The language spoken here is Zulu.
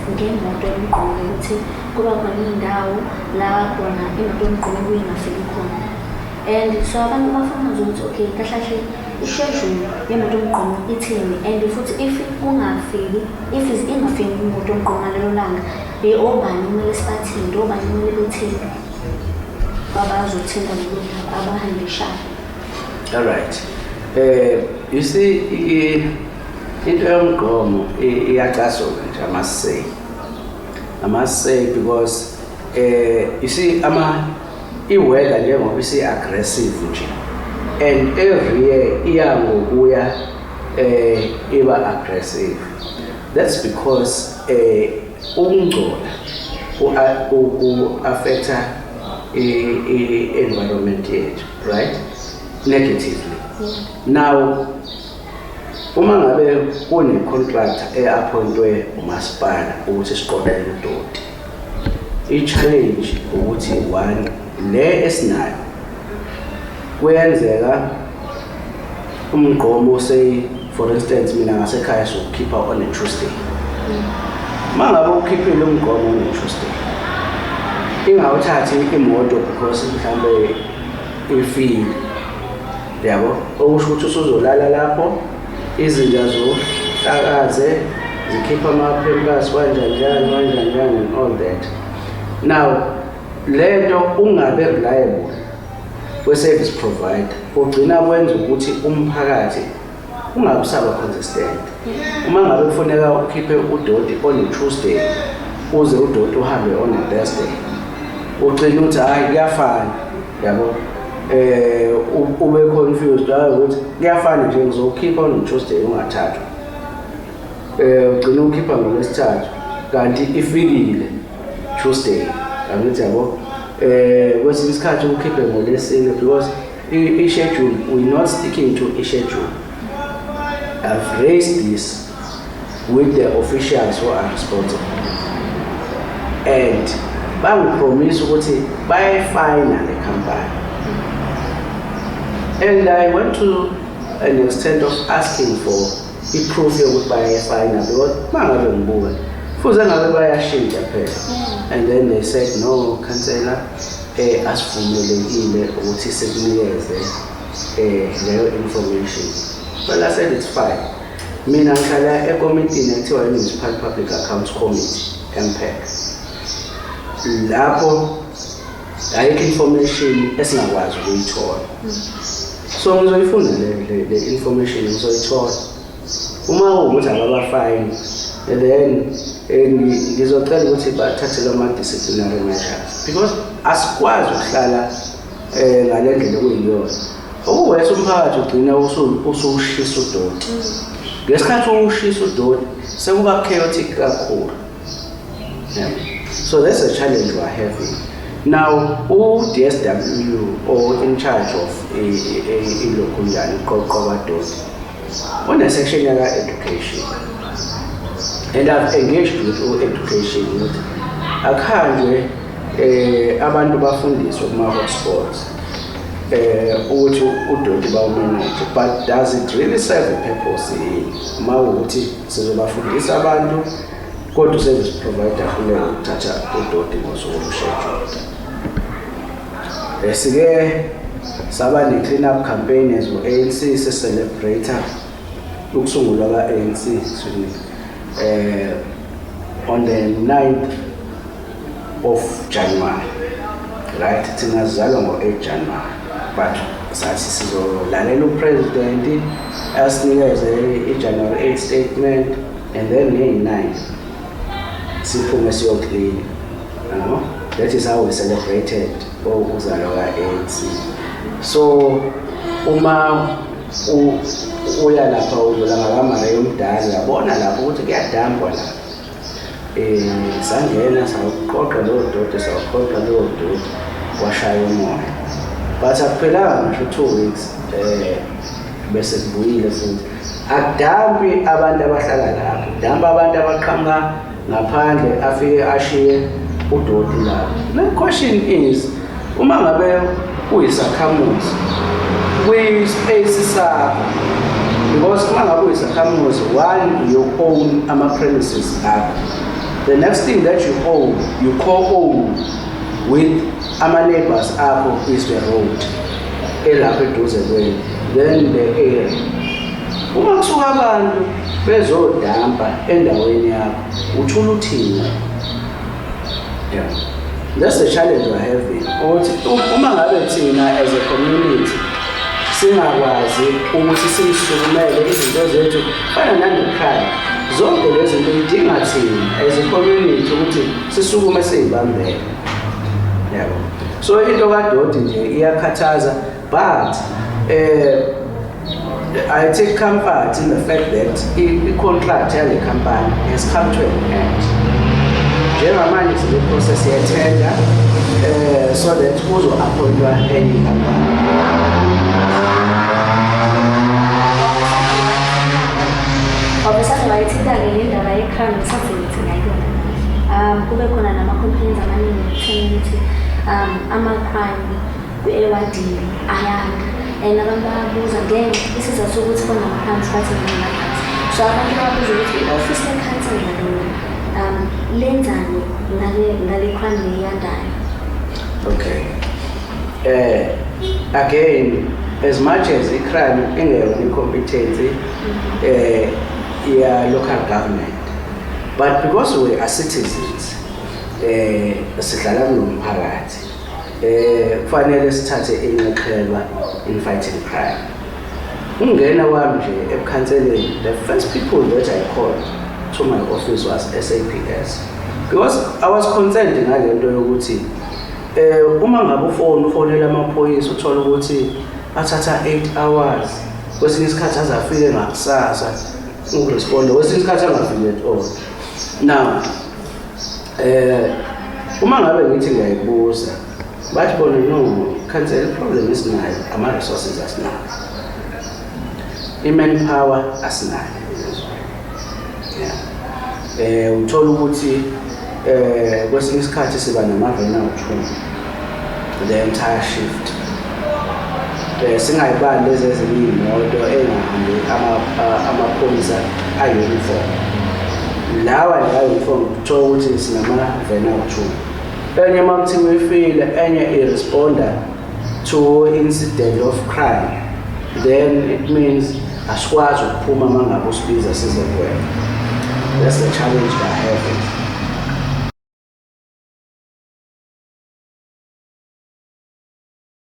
Ngemoto yomgqomo, ukuthi kuba khona iy'ndawo la khona imoto yomgqomo ibuye ingafiki khona, and so abantu bafuna ukwazi ukuthi, okay, kahle kahle i-schedule yemoto yomgqomo ithini, and futhi if kungafiki, if ingafiki imoto yomgqomo ngalelo langa, obani kumele sibathinte, obani kumele bethinte, abazothinta lolu daba abahandishayo? All right. You see, into yomgqomo iyacasula nje, I must say. I must say because you see, ama i-weather njengoba isi aggressive nje, and every year iya ngokuya iba aggressive. That's because ukungcola ku affecta i-environment yethu, right? Negatively. Now, uma ngabe kune-contract e-appointwe umasipala ukuthi siqoqele udoti, i-challenge ukuthi, one, le esinayo kuyenzeka umgqomo, say for instance, mina ngasekhaya sokukhipha on a Tuesday. Uma ngabe ukhiphile umgqomo on a Tuesday, ingawuthathi imoto because mhlambe ifile, yabo, okusho ukuthi usuzolala lapho, izinja zohlakaze zikhipha ama-pampers, kanjani njani, kanjani njani and all that. Now, lento ungabe reliable kwe-service provider ugcina kwenza ukuthi umphakathi ungabe usaba consistent. Uma ngabe kufuneka ukhiphe udoti on a Tuesday, uze udoti uhambe on a Thursday, ugcina uthi, "Hayi, kuyafana," yabo, ube confused, hayi, ukuthi kuyafana nje, ngizowukhipha on a Tuesday, ungathathwa, ugcina ukhipha ngolwesithathu kanti ifikile Tuesday, angithi yabo? Kwesinye isikhathi ukhiphe ngolwesine because i-schedule, we're not sticking to i-schedule. I've raised this with the officials who are responsible and bangipromise ukuthi bayayifayina le company, and I went to an extent of asking for i-proof yokuthi bayayifayina, because uma ngabe ngibuka fuze ngabe bayashintsha phela. And then they said, "No, councillor, asivumelekile ukuthi sikunikeze leyo information." Well, I said it's fine. Mina ngihlala ekomitini ekuthiwa i-Municipal Public Accounts Committee, MPAC. Lapho ayikho information esingakwazi ukuyithola, so ngizoyifuna le information, ngizoyithola. Uma kuwukuthi ababafayini, then ngizocela ukuthi bathathe ama-disciplinary measures, because asikwazi ukuhlala ngale ndlela okuyiyona. Okuwesa umphakathi ugcina usushisa udoti. Ngesikhathi uwushisa udoti sekuba chaotic kakhulu. Yeah. So that's a challenge we're having. Now, u-DSW or in charge of ilokhunjani, iqoqo kwadoti, une-section yaka-education, and I've engaged with u-education ukuthi akuhanjwe abantu bafundiswe kuma-hotspots ukuthi udoti bawumanage. But does it really serve a purpose yini uma ukuthi sizobafundisa abantu kodwa u-service provider ahluleke ukuthatha udoti ngosuku olu-scheduled? Sike saba ne-clean up campaign as u-ANC, si-celebrate ukusungulwa ka-ANC, excuse me, on the 9th of January, right? Thina sizalwa ngo-8 January, but sathi sizolalela upresident asinikeze i-January 8 statement and then ngeyi-9 siphume siyoklina, yabo. That is how we celebrated ukuzalwa ka-ANC. So uma uya lapha, udlula ngakaMaria yomdala, uyabona lapho ukuthi kuyadampwa lapha. Sangena sawuqoqa lowo doti, sawuqoqa lowo doti, washaya umoya, but akuphelanga ngisho 2 weeks bese kubuyile futhi. Akudampi abantu abahlala lapho, kudampa abantu abaqhamuka ngaphandle, afike ashiye udoti lapho. My question is, uma ngabe uyisakhamuzi kwi-space sakho, because uma ngabe uyisakhamuzi, one, you own ama-premises akho. The next thing that you own, you co-own with ama-neighbors akho, is the road elapho eduze kwenu, then the area. Uma kusuka abantu bezodampa endaweni yakho, uthula uthini? Yeah, that's the challenge we're having, ukuthi uma ngabe thina as a community singakwazi ukuthi siyisukumele izinto zethu, fana nane-crime, zonke lezi zinto idinga thina as a community ukuthi sisukume siyibambele, yabo. So into kadoti nje iyakhathaza, but I take comfort in the fact that i-contract yale company has come to an end. Njengamanje sile process ye-tender so that kuzo-appointwa enye company. Wabesase wayithinta-ke le ndaba ye-crime, ngisazoyithi ngayibona. Kube khona nama-complaints amaningi ekutheni ukuthi ama-crime kwi-ewadini ayanda, and abantu bayabuza isizathu sokuthi khona ama-crimes, bathi ngama-drugs. So abantu bayabuza ukuthi i-ofisi lekhansela lona lenzani ngale crime le yandayo? Okay. Again, as much as i-crime ingeyona i-competence ya local government, but because we are citizens, sihlala kunomphakathi, kufanele sithathe inxaxheba in fighting crime. Ungena kwami nje ebukhanseleni, the first people that I called to my office was SAPS, because I was concerned ngale nto yokuthi uma ngabe ufoni ufonela amaphoyisa, uthola ukuthi athatha 8 hours, kwesinye isikhathi aze afike ngakusasa ukuresponda, kwesinye isikhathi angafiki at all. Now uma ngabe ngithi ngiyayibuza, bathi bona, "No, khansela, i-problem esinayo ama-resources asinayo, i-manpower asinayo." Yeah, uthola ukuthi kwesinye isikhathi siba nama-van awu-2 the entire shift, singayibali lezi ezinye iy'moto ey'ngahambi amapholisa ayi-uniform. Lawa nje ayi-uniform, kuthiwa ukuthi sinama-van awu-2, enye uma kuthiwa ifile, enye i-responda to incident of crime, then it means asikwazi ukuphuma uma ngabe usibiza size kuwena. That's the challenge we're having.